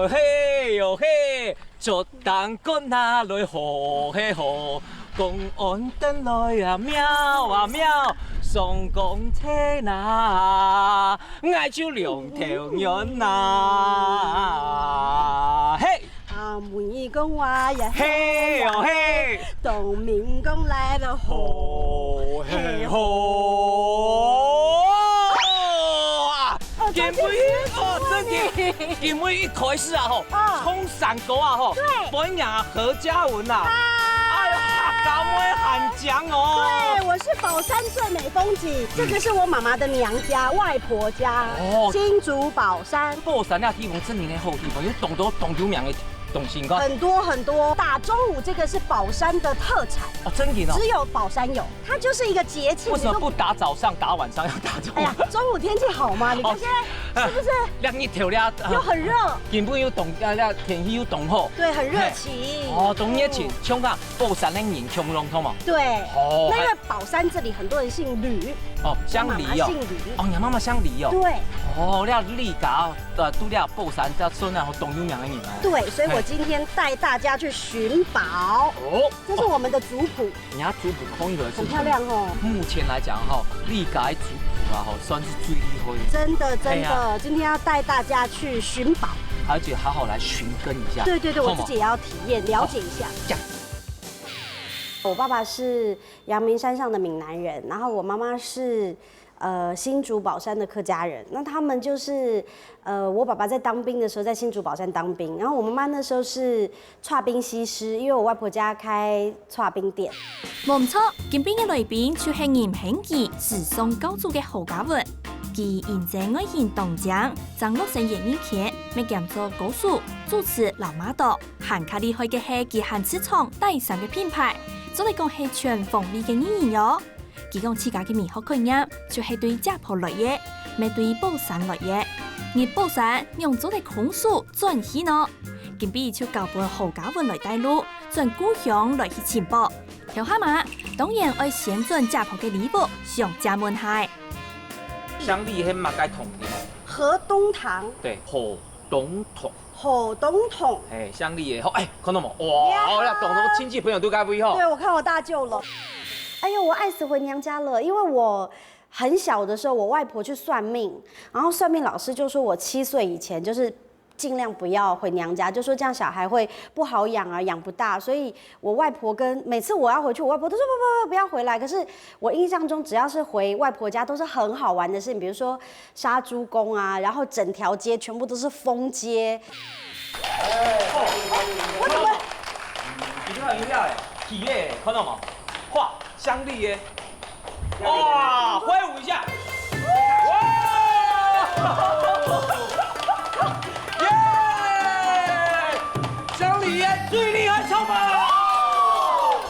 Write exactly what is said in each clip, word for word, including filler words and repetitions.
嘿喲嘿，做蛋糕拿來好嘿好，公安等來啊，喵啊喵，上公車呐，𠊎就兩條軟呐，嘿。啊，每一个話也嘿喲嘿，当面讲来了好嘿好。 今晡日哦，真的，今晡日一開始啊吼，啊。冲山歌啊吼，對。分人啊何嘉文啊，啊。哎呀，客家妹喊講哦。對，我是寶山最美風景，這個是我媽媽的娘家、外婆家，哦。新竹寶山。寶山那地方真的好地方，有當多當有名的東西，你看。很多很多，打中午這個是寶山的特產，哦，真的哦。只有寶山有。 它就是一个节庆，为什么不打早上，打晚上，要打中午？哎呀，中午天气好嘛，你看现在是不是？哦，啊，亮一头了，啊，又很热。今晡日又凍，啊，啊，天气又凍好。对，很热情。嘿。哦，凍热情，嗯。像个宝山的人，像龙通嘛。对，哦，那因为宝山这里很多人姓吕，哦，姓吕哦。我妈妈姓吕。哦，你妈妈姓吕哦。对。哦，那吕家，呃，都在宝山，在算啊，当有名的人哦。对，所以我今天带大家去寻宝。嘿。哦。这是我们的族谱。 人家族谱空一个是很漂亮哦。目前来讲哈，吕家的族谱啊，哈，算是最厉害的。真的，真的，哎呀。今天要带大家去寻宝。而且好好来寻根一下，对，对，对，好吗？我自己也要体验，了解一下。好，这样。我爸爸是阳明山上的闽南人，然后我妈妈是，呃，新竹宝山的客家人。那他们就是，呃，我爸爸在当兵的时候在新竹宝山当兵，然后我妈妈那时候是 剉冰西施，因为我外婆家开剉冰店。無毋著，今晡日來賓就係人稱佢時尚教主个何嘉文。佢因為外形當靚，正落成演藝圈，乜兼做歌手、主持摎model，還較厲害个係佢還自創底衫个品牌，做得講係全方位个藝人喲。 佢講自家个美學概念就係對姐婆來个，乜對寶山來个。你寶山仰做得空手轉去呢？今晡日就交分何嘉文來帶路，轉故鄉來去尋寶。頭下嘛，當然愛先轉姐婆个里屋，上姐問下。鄉里係麼个堂个？河東堂。對，河東堂。 河東堂。嘿，鄉里个，好，哎，看到無？哇，呀。哦，那懂得親戚朋友都該不會吼。對，我看我大舅了。哎呦，我愛死回娘家了，因為我很小的時候，我外婆去算命，然後算命老師就說我七歲以前就是盡量不要回娘家，就說這樣小孩會不好養啊，養不大，所以 我外婆跟，每次我要回去，我外婆都說：“不，不，不，不要回來。”可是我印象中，只要是回外婆家，都是很好玩的事情，比如說殺豬公啊，然後整條街全部都是封街。哦，我怎麼？你看人家欸，體驗欸，看到嗎？畫，鄉里欸， 哇，揮舞一下。哇！耶！鄉里耶，最厲害，超棒！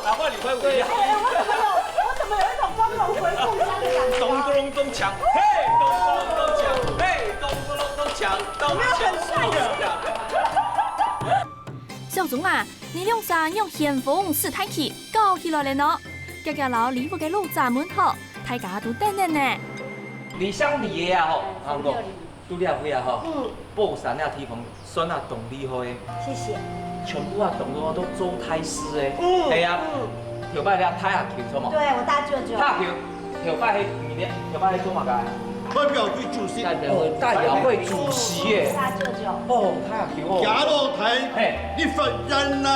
來，換你揮舞一下。哎，我怎麼有，我怎麼有一種光榮回故鄉的感覺啊？咚咚咚锵，嘿，咚咚咚锵，嘿，咚咚咚锵，咚锵咚锵。有沒有很帥氣？小鍾啊，你兩儕仰掀風使大旗， 搞起來了呢！遽遽摎里屋个老者問好，大家都等等呢。你鄉里个啊吼，阿公，都了解啊吼，嗯。寶山那地方算啊當厲害个，謝謝。全部啊，當多都做大事个，嗯，係啊，嗯。頭擺个大阿舅著無？對，我大舅舅。大舅，頭擺係你个，頭擺係做麼个？代表會主席。代表會，代表會主席耶。大舅舅。哦，大阿舅哦。行路台，嘿。立法院內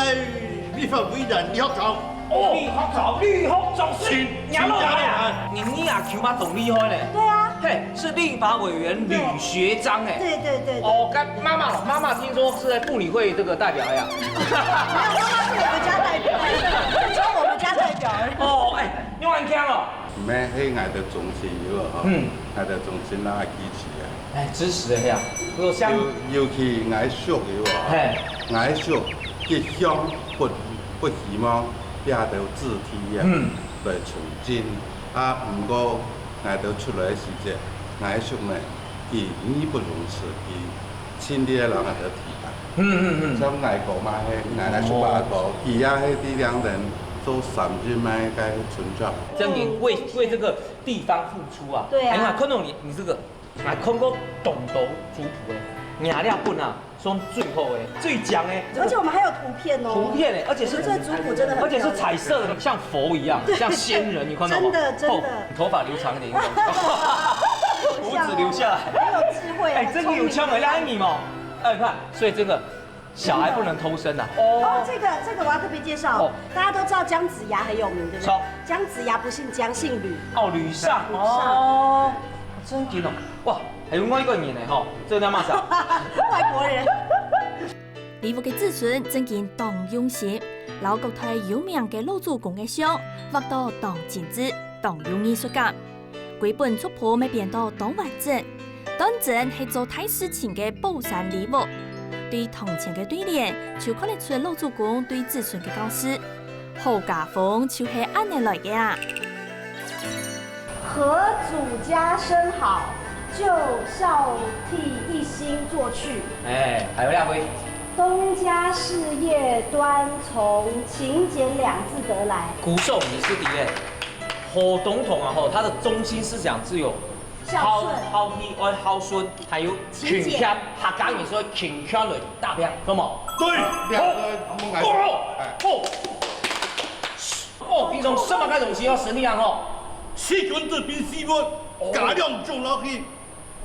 立法委員，你好搞。哦，你好搞，你好做事，請，請你好厲害。請講。你，你阿舅嘛當厲害呢。對啊。嘿，是立法委員呂學章哎。對，對，對，對。哦，跟媽媽，媽媽聽說是在婦女會這個代表呀。沒有，媽媽是我們家代表，只有我們家代表而已。哦，哎，你很強哦。毋係，係𠊎兜宗親有無吼？嗯。𠊎兜宗親哪支持啊？ 哎，支持个呀，有像尤，尤其𠊎叔有無？嘿。𠊎叔一向不，不希望這兜子弟啊，嗯。來從政。啊，毋過𠊎兜出來个時節，𠊎叔呢，佢義不容辭，佢盡力个摎𠊎兜提拔。嗯，嗯，嗯。像𠊎哥嘛係，𠊎，𠊎叔伯个哥，哦。佢也係在兩人做三任个村長。這樣你為，為這個地方付出啊。對啊。哎呀，看到你，你這個 𠊎看過當多族譜个，若這本啊，算最好的，最強的，這個而且我們還有圖片哦。圖片欸，而且是我們這個族譜真的很而且是彩色的，像佛一樣，像仙人，你看到嗎？真的，真的。哦，你頭髮留長一點，應該胡子留下來。很有智慧，哎，真的有槍的，很聰明。那你嘛，哎，看，所以這個小孩不能偷生啊。哦，這個，這個我要特別介紹。哦。大家都知道姜子牙很有名，對不對？姜子牙不姓姜，姓呂。哦，呂尚。呂尚。哦，真緊哦。哇，還有另外一個人呢，吼，這個叫麼儕？外國人。 李屋个子孫正經當用心，摎各代有名个老祖公个像畫到當精緻，當有藝術感。歸本族譜乜編到當完整，當真係做大事情个寶山李屋。對堂前个對聯，就看得出老祖公對子孫个教示。好家風就係恁呢來个啊！ 合祖家生好，就孝悌一心做去。哎，還有兩位。東家事業端從勤儉兩字得來。古時候我們是第一，好堂堂啊，吼，它的中心思想只有孝順。孝，孝悌愛孝順，還有勤儉。勤儉。客家人說勤儉來打拚，懂無？對，好，對，對，我們來。好，哎。好。 哦，平常什麼个東西要省力啊吼？細菌子比細菌，哦。加量種落去，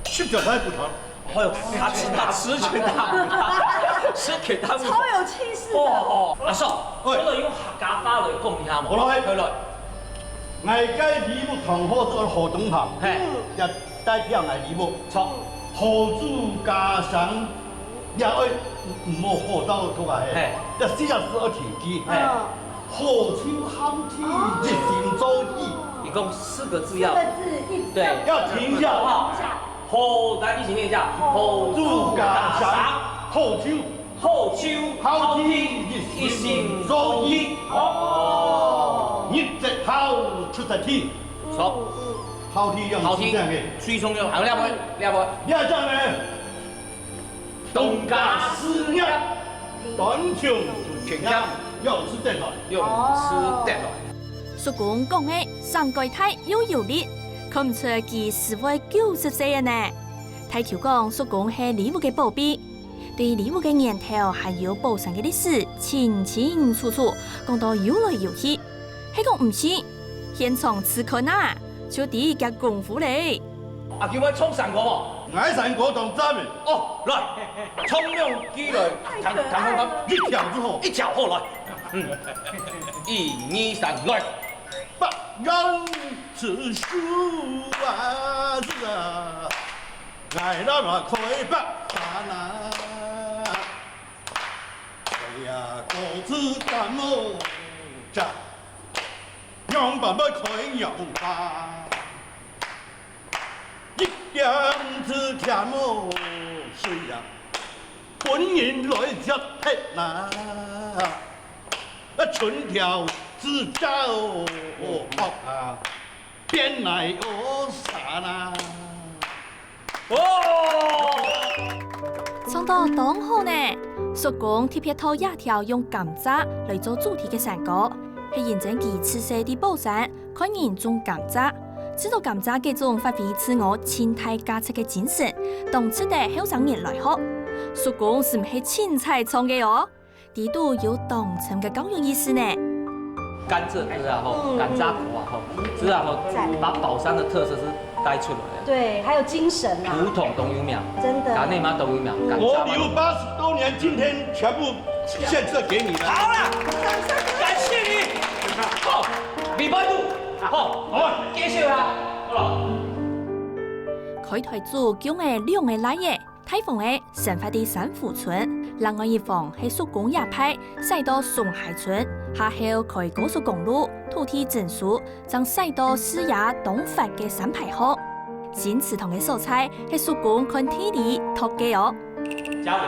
十條大補湯。哎呦，他吃，他吃全大補湯，吃全大補湯。超有氣勢的。哦，哦，阿叔，喂。這個用客家話來講一下嘛。好來。好來。𠊎个李屋堂號做好東堂，嘿。也代表𠊎李屋。著。好祖家生，也愛毋好好到頭啊嘿，嘿。這四隻字愛停記。嘿。嗯。 好就孝悌，一心做義。你講四個字要，四個字一，對。要停一下。好，來，一起念一下。好祖家生，好就，好就，孝悌，一心做義。哦。入則孝，出則悌。著。孝悌要，孝悌，最重要。還有兩位，兩位。第二隻呢？ 東家事業，端從勤儉，用詞得來。用詞得來。叔公講个，生該大又有力，看毋出佢實會九十歲了呢。大舅講，叔公係李屋个寶貝，對李屋个源頭還有寶山个歷史，清清楚楚，講到有來有去。 係講毋信，現場試看啊，就知佢功夫咧。阿舅會唱山歌無？𠊎山歌當讚个。哦，來，唱兩句來，彈，彈看看。一條就好。一條好，來。嗯，一二三，來。白楊子樹啊，是啊，𠊎老來開白山啊。 哎呀，果子擔無摘，仰般會開仰花。一點子添無水啊，分人來接忒啦。啊，春條子照哦，啊，變來哦，啥啦？ 哦！唱到當好呢！叔公特別討這條用甘蔗來做主題个山歌，係因為佢自細在寶山看人種甘蔗，知道甘蔗該種發揮自我盡大價值个精神，當值得後生人來學。叔公係毋係盡在唱个哦？ 裡肚有當深个教育意思呢。甘蔗汁啊吼，嗯，甘蔗苦啊吼，汁啊吼，讚。把寶山的特色是帶出來了。對，還有精神啊。古董當有名，真的。甘蔗嘛當有名，甘蔗嘛。我留八十多年，今天全部獻贈給你們。好了，感謝你。好，禮拜五，好，好，介紹啊，好了。開台祖降个兩个倈仔， 大房仔生活在三湖村，另外一房係叔公這派徙到松溪村，下後開高速公路，土地徵收，正徙到視野當闊个山排項。新祠堂个所在係叔公看地理擇个哦。加油！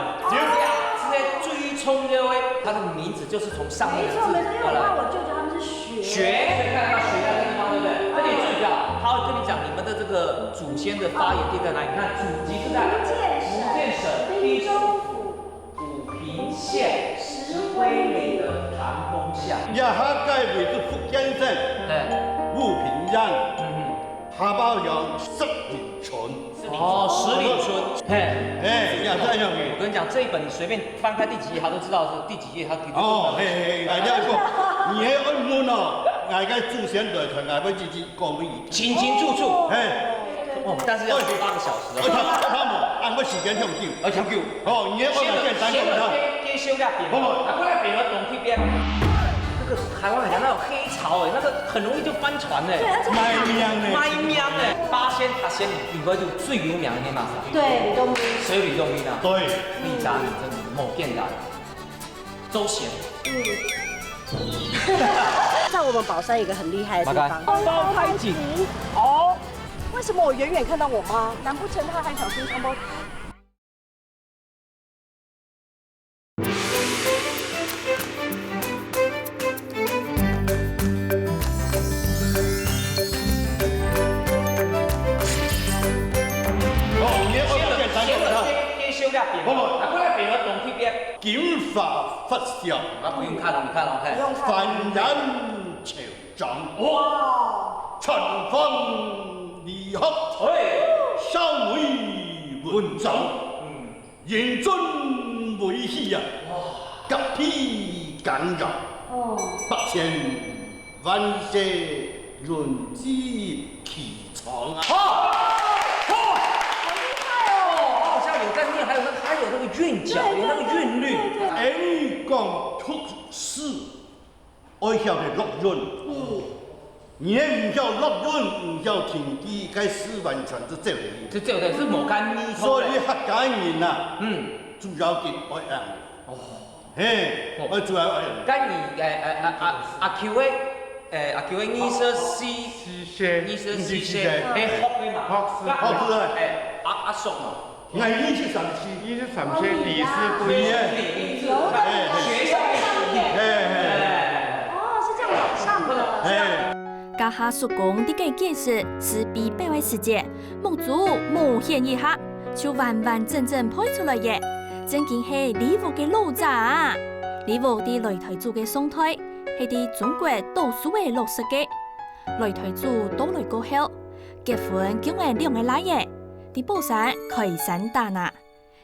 是最重要的，它的名字就是從上面的字沒錯，沒錯，因為我看我舅舅他們是 學。學，所以看到學在這個地方，對不對？而且最主要，他會跟你講你們的這個祖先的發源地在哪裡。你看，祖籍是在福建省福建省涪州府武平縣石灰里的潭峰下。這下該位置福建省，哎。武平縣，嗯哼。 下包鄉石林村。哦，石里村，嘿，哎，也是恁樣个。我跟你讲，这一本你随便翻开第几页，他都知道是第几页，他给你哦，嘿嘿，哎，你讲，你还问哦，𠊎个祖先来看，𠊎会自己讲给你听。清清楚楚。嘿，哦，但是要花八个小时哦。哎，他他嘛，按个时间跳久。要跳久。哦，你还问先简单讲他。先先修改变，好不好？啊，过来变了东西变。那个台湾很像那种黑潮哎，那个很容易就翻船哎。对，而且卖命呢。卖命哎，八仙八仙里面就最有名的嘛。对，李洞宾。谁李洞宾啊？对。李达李真的某建达，周贤。嗯。在我们宝山有一个很厉害的地方，包太极。哦，为什么我远远看到我妈？难不成她还想吃双胞胎？哦，你要先先先修改变，好不好？啊，过来变了东西变。金发发笑，啊，不用看了，你看了，嘿。凡人求长，哇，春风离合，哎，少女文章，嗯。 人尊为喜啊，隔皮干扰，哦，百千万世论之其长啊。好，好，好厉害哦！好像有在念，还有那个还有那个韵脚，对，有那个韵律。对，对，对。哎，你讲出世 爱晓得落韵。嗯。你若毋曉落韵，毋曉停句，該字完全就走忒去。就走忒，係無該味道。所以客家人啊，嗯，主要緊愛恁。哦。嘿，哦。愛主要愛恁。該你，誒，誒，阿，阿，阿Q个，誒，阿Q个二十四，四歲。二十四歲，四歲。係學个嘛？學士。學士啊。誒，阿，阿叔嘛。 𠊎二十三歲。二十三歲，理事會議。學校的。哦，是這樣往上的。家下叔公在該解釋字比白話時節，目珠無顯一下，就完完整整背出來耶，正經係李屋个老者啊！李屋在擂台祖个上代，係在中國倒數个老式个。擂台祖倒來過後，結婚降仔兩個倈仔，在寶山開山打林。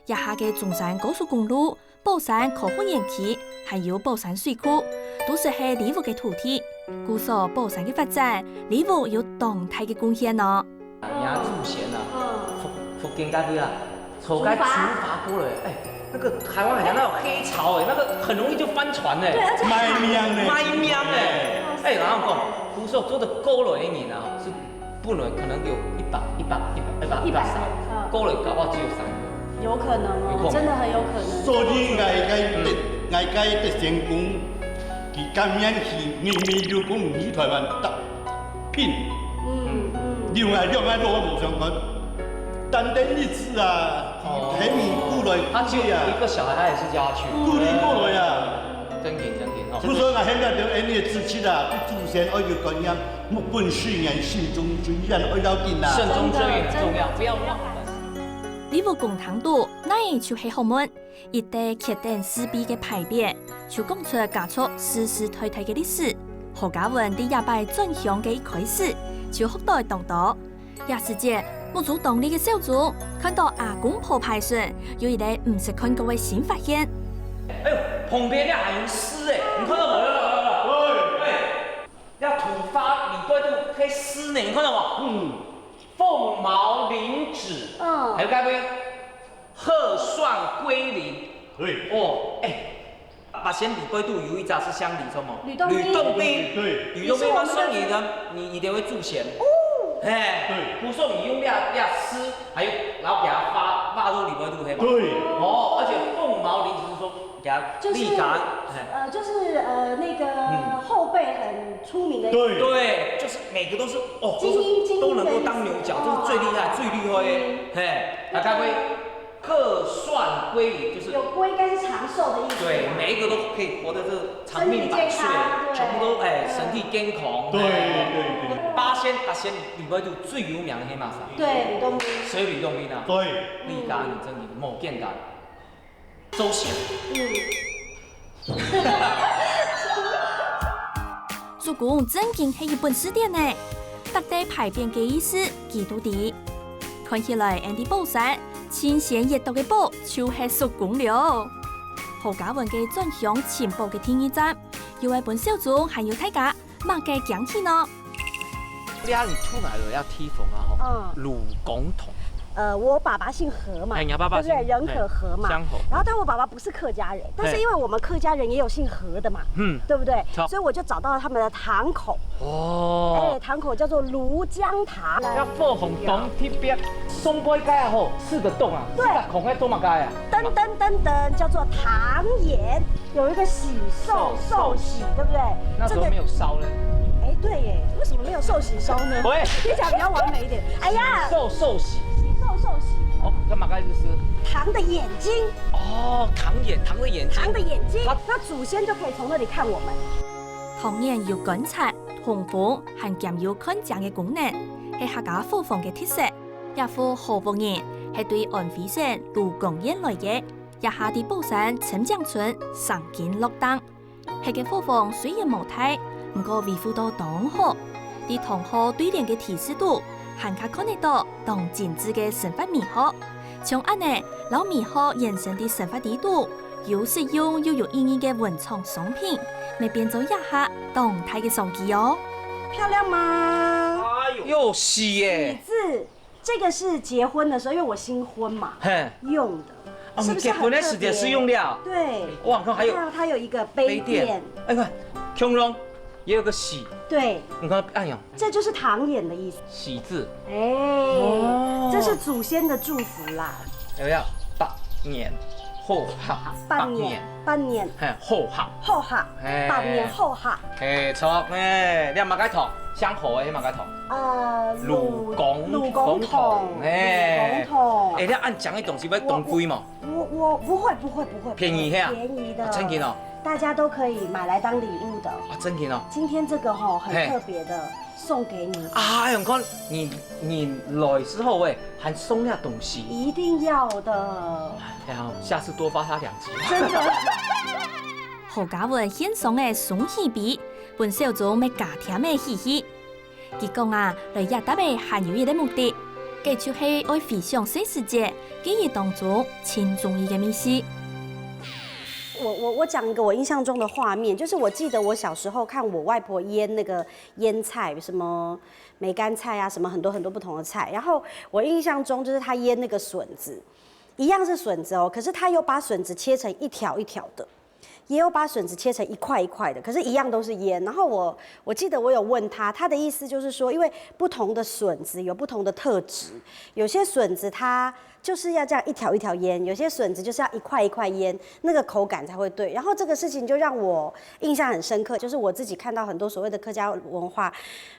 這下个中山高速公路、寶山科學園區，還有寶山水庫，都係李屋个土地。故所寶山个發展，李屋有當大个貢獻哦。你祖先啊，福，福建該位啊，從該出發過來，哎，那個台灣很像那種黑潮哎，那個很容易就翻船哎。對，而且賣命呢。賣命哎。哎，然後講，故所做得過來个人啊，係 不能，可能有一百、一百、一百、一百、一百三，嗯。過了搞不好只有三個。有可能哦，有可能。真的很有可能。所以𠊎个，嗯。𠊎个先公，佢甘願去，明明有講去台灣打拚。嗯，嗯。另外兩個都無相關，單單日子啊，哦。很苦來，他只有一個小孩，他也是叫他去。苦力過來啊。 真緊，真緊，哦。故所𠊎現在對恁樣个主持啊，對祖先愛有觀念，目本水源，心中追遠，愛要緊啊。慎終追遠很重要，不要忘了。李屋公聽著，哪就係學問，一垤缺等四壁个牌匾，就講出家族世世代代个歷史。何嘉文在這擺轉鄉个一開始，就學到當多。 這時節，目珠當利个小鍾看到阿公婆牌脣有一個毋識看過个新發現。哎喲，旁邊這還有字哎，你看到無？哎，這土發禮拜都係字呢，你看到無？嗯。鳳毛麟子，嗯。還有該位 鶴算龜靈。對。哦，哎，八仙禮拜都有一隻係姓李，什麼？呂洞賓。呂洞賓。對。呂洞賓嘛，算你个，你，你這位祖先。哦。嘿，對。故所你用這，這字，還有，然後給他發，發到禮拜都，係嘛？對。哦，而且鳳毛麟子係說，給他就是，立感，嘿。呃，就是，呃，那個，嗯。後輩很出名的。對。對，就是每個都是，哦，精英，都是，精英人士。都能夠當牛角，就是最厲害，哦。最厲害的，嗯。嘿，大概會 鶴算龜靈，就是有龜，應該是長壽的意思。對，每一個都可以活得這長命百歲，身體健康，對。全部都，哎，身體健康。對，哎。對，對。八仙，八仙禮拜都最有名的係麼儕？對，呂洞賓。誰呂洞賓啊？對。李達、李正、李某建達、周賢。嗯。 叔公正經係一本字典呢，逐垤牌匾个意思，佢都知。看起來，𫣆俚寶山，盡鮮熱著个寶就係叔公了。何嘉文个轉鄉尋寶个第二站，又愛分小鍾還有大家麼个驚喜呢？這下你出來了，要提防啊吼。嗯魯公桶。呃，我爸爸姓何嘛，哎，你爸爸对不对？姓人可和嘛。哎姓何然后，但我爸爸不是客家人，但是因为我们客家人也有姓何的嘛，嗯，对不对好？所以我就找到了他们的堂口，哎，哦，堂口叫做廬江堂。要放红灯特别送过一个吼，四个洞啊，对四个孔要做么个啊？噔噔噔噔，叫做堂眼，有一个喜寿寿喜，对不对？那怎么没有烧呢？哎，对耶，为什么没有寿喜烧呢？喂，听起来比较完美一点。哎呀，寿寿喜。喜寿寿喜，哦，干嘛个意思？堂的眼睛。哦，堂眼，堂的眼睛。堂的眼睛好，那祖先就可以从那里看我们。堂眼有观察、通风，還兼有看靚个功能，係客家伙房个特色。這戶何屋人係對安徽省廬江縣來个，這下在寶山深井村生根落檔。佢个伙房雖然無大，毋過維護到當好。在堂號對聯个題字肚，還較看得到當精緻个生活美學。像恁呢，摎美學延伸在生活裡肚，有實用又有意義个文創商品，乜變做這下當大个商機哦。漂亮吗？哎呦，又喜耶！字，这个是结婚的时候，因为我新婚嘛，嘿，用的，哦，是不是你结婚的时节是用的啊？很特别？对，哇，你看还有还有它有一个杯垫，哎，你看，恐龙也有个喜，对，你看，哎呀，这就是堂眼的意思。喜字，哎，哦这是祖先的祝福啦。有没有？百年好合，百年，百年，嘿，好合，好合，哎百年好合。嘿，错，哎，你么个桶，姓何个么个桶，呃，鲁公鲁公桶，哎鲁公桶。哎，你按讲的东西会当贵嘛？我我不会不会不会，便宜呀便宜的，啊真的哦，大家都可以买来当礼物的。啊，真的哦，今天这个吼很嘿特别的，送给你，啊，你看你你来之后哎，还送那东西，一定要的，然后下次多发他两只。真的。何嘉文獻上个雙喜杯，分小鍾乜加添个喜氣。佢講啊，來這搭仔還有一個目的，該就係愛回想細時節記憶當中盡中意个味緒。我我我讲一个我印象中的画面，就是我记得我小时候看我外婆腌那个腌菜，什么梅干菜啊，什么很多很多不同的菜。然后我印象中就是她腌那个笋子，一样是笋子哦，可是她又把笋子切成一条一条的，也有把笋子切成一块一块的，可是一样都是腌。然后我我记得我有问她，她的意思就是说，因为不同的笋子有不同的特质，有些笋子它就是要这样一条一条腌，有些笋子就是要一块一块腌，那个口感才会对。然后这个事情就让我印象很深刻，就是我自己看到很多所谓的客家文化，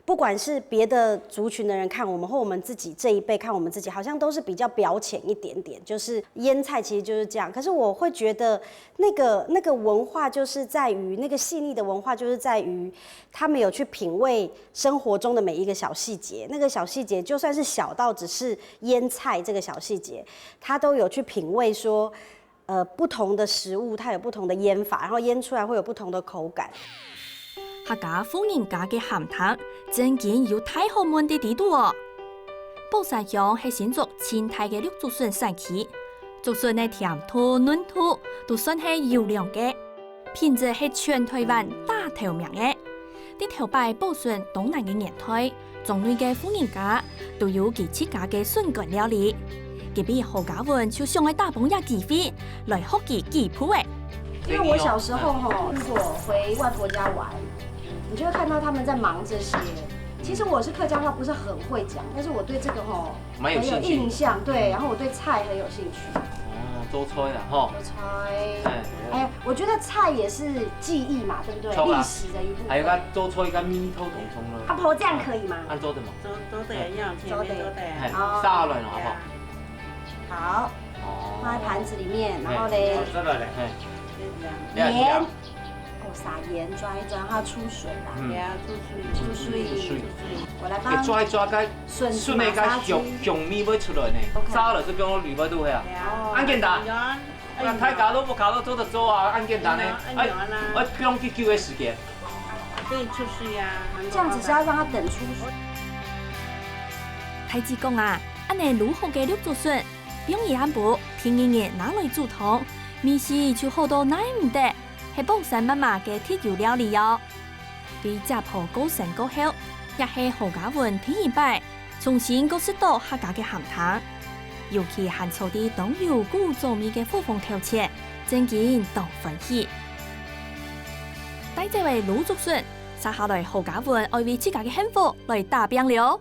不管是别的族群的人看我们，或我们自己这一辈看我们自己，好像都是比较表浅一点点，就是腌菜其实就是这样。可是我会觉得那个那个文化就是在于那个细腻的文化，就是在于他们有去品味生活中的每一个小细节。那个小细节就算是小到只是腌菜这个小细节，他都有去品味说，呃，不同的食物它有不同的腌法，然后腌出来会有不同的口感。客家婦人家个鹹湯，正經有大學問个底肚哦。寶山鄉係新竹盡大个綠竹筍產區，竹筍个甜度、嫩度都算係優良个，品質係全台灣打頭名个。在頭擺保筍當難个年代，庄內个婦人家都有佢自家个筍乾料理。今晡日何嘉文就想愛打幫這機會，來學佢幾步仔。因为我小时候吼，如果回外婆家玩，你就会看到他们在忙这些。其实我是客家话不是很会讲，但是我对这个吼蛮有兴趣很有印象，对，然后我对菜很有兴趣。哦，做菜啦吼。做菜，哎，哎，我觉得菜也是记忆嘛，对不对？错啊历史的一部分。还有个做菜个味道同同咯。阿婆这样可以吗？按做得嘛？做做得一样，前面做得哎，啊。哦下来了好不好？好，哦放在盘子里面，然后哎嘞，这个嘞，哎，就这样。这样盐子啊，我撒盐抓一抓，让它出水啦。嗯不要出水，出水出水。我来帮你抓一抓个，顺势顺那个马杀鸡香香味会出来呢 OK。炸了就不用里边都会啊。不要。按键打，哎呀不然太高都不高都做得做啊，按键打呢，哎，哎呀哎，不用去救的时间。给你出水啊。这样子是要让它等出水。大姊講啊，恁呢滷好个綠竹筍，放一暗晡，第二日拿來煮湯，味緒就好到奈毋得，係寶山媽媽个特有料理哦。對姐婆過身過後，也係何嘉文第一擺重新過食到客家个鹹湯，尤其還坐在當有古早味个廚房頭前，真經當歡喜。帶走个滷竹筍，接下來何嘉文愛為自家个幸福來打拚了。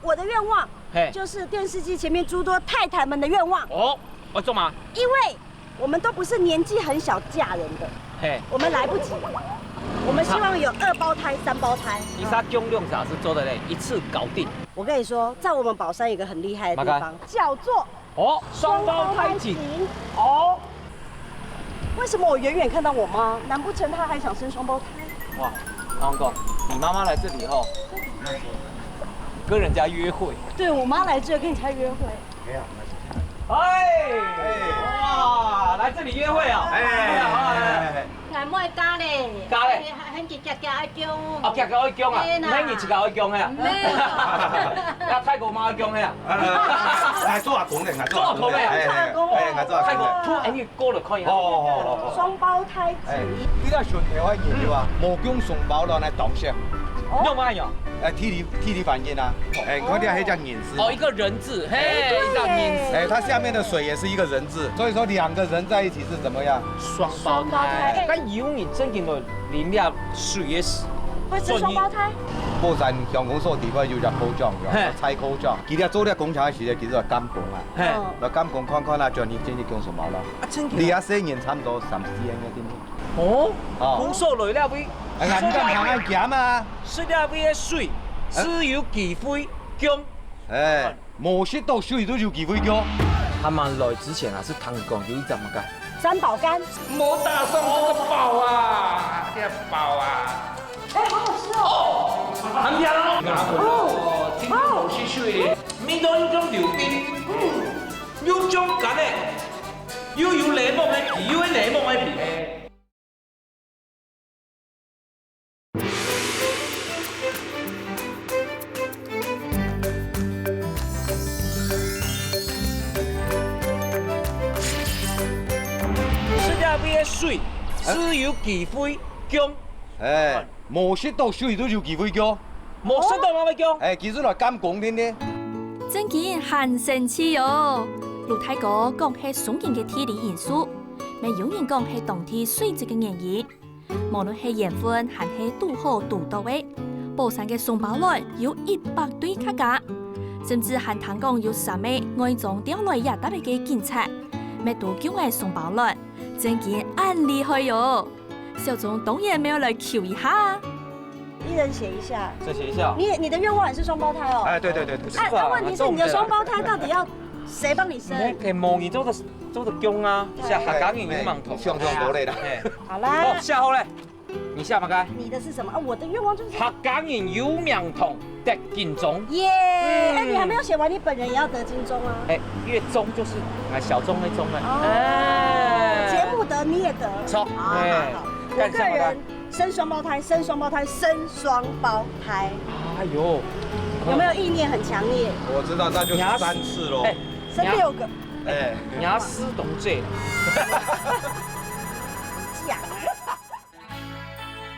我的愿望嘿，就是电视机前面诸多太太们的愿望，哦，我做嘛？因为我们都不是年纪很小嫁人的，嘿，我们来不及，我们希望有二胞胎、三胞胎。你啥供量啥是做得嘞，一次搞定。我跟你说，在我们宝山有一个很厉害的地方，叫做哦，双胞胎景。哦，为什么我远远看到我妈，难不成她还想生双胞胎？哇，我跟你讲，你妈妈来这里后，跟人家约会。对我妈来这跟人家约会。哎，哇，来这里约会啊？哎，俺妹加嘞，加嘞，很急急急爱讲。哦，夹个爱讲啊，哎呐那你自家爱讲呀？没有。那泰国妈爱讲呀？啊，来做阿公的，来做阿公的，做阿公的哎哎哎，来做阿泰国公的。突然间过了，看一下。哦哦哦哦。双胞胎哎，你在选台湾人对吧？无讲双胞卵来当先，用嘛用？哎，替你替你反映啊。哎，你看你还讲饮食。哦，一个人字，嘿，一张饮食。哎，它下面的水也是一个人字，所以说两个人在一起是怎么样？双胞胎。但有你正经的啉了水也是，会生双胞胎？宝山乡公所地方有只科长，嘿蔡科长，佢哋做了工厂个时节，佢就来监工啊。嘿，嗯来监工看看啊，叫你进去讲双胞卵。啊，正经你。也生人差不多三四个月定定。哦，哦空手来了喂，哎，俺们干嘛俺讲嘛？是了喂个水，只有机会讲。哎，无食到水都有机会讲。他们来之前啊，是听讲有一只么个？三宝干，莫打伤这个宝啊，这宝啊！哎，好好吃哦。很香哦，哦，听说是水，味道又像溜冰，嗯，又像干的，又有檸檬的皮，又有檸檬的皮。吃掉这些水，只有机会讲。哎，无食到水都有机会讲。无食到哪会讲？哎，其实来监工定定。正經還神奇哦！魯大哥講係鬆緊个地理因素，乜有人講係當地水質个原因。無論係緣分還係堵好堵到个，寶山个雙胞卵有一百對客家，甚至還聽講有三个外莊調來這搭个警察，乜都降𠊎雙胞卵，正經恁厲害喲！小鍾當然乜愛來求一下。 一人写一下。再写一下。你你的愿望也是双胞胎哦。哎，对对对对对。哎，那问题是你的双胞胎到底要谁帮你生？你可以摸你做的做的讲啊，像客家人有名堂。像像多类的。哎，好啦哦，，下后嘞，你下么个？你的是什么？啊，我的愿望就是客家人有名堂，得金钟。耶！哎，你还没有写完，你本人也要得金钟啊。哎，月中就是哎小钟那钟啊。哦，哎，节目得你也得。错好哎好好，我干什么的个人生双胞胎，生双胞胎，生双胞胎，哎呦，有没有意念很强烈？我知道，那就是三次喽。哎，生六个。哎，你要死懂这。假。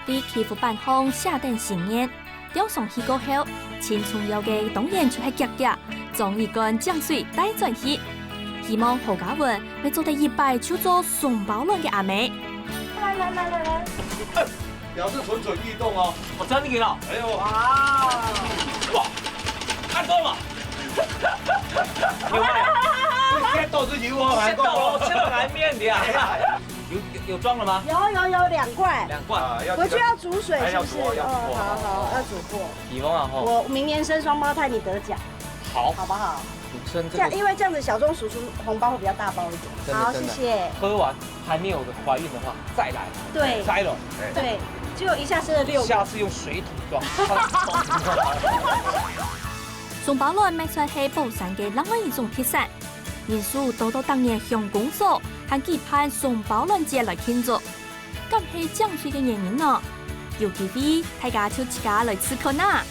在祈福板項寫等心願，吊上去過後，盡重要个當然就係夾夾，裝一罐淨水帶轉去。希望何嘉文會做得一擺就做雙胞卵个阿姆。來來來來來，表示蠢蠢欲動哦。我真的给了。哎呦，哇，哇，看到了。有没有？这些都是油哦，先到了，吃了来面的啊。有有有装了吗？有有有两罐，两罐。啊，要回去要煮水是不是？还要煮哦要煮哦哦，好好要煮过。以后啊吼，我明年生双胞胎，你得奖，好，好不好？你趁这个这样，因为这样子小钟叔叔红包会比较大包一点。真的好，谢真的谢。喝完还没有怀孕的话，再来，对拆了，对，结果一下生了六个。下次用水桶装。雙胞卵乜算係寶山个另外一種特產，人手多到逐年鄉公所還舉辦雙胞卵節來慶祝，敢係淨水个原因呢？有機會大家就自家來試看啊！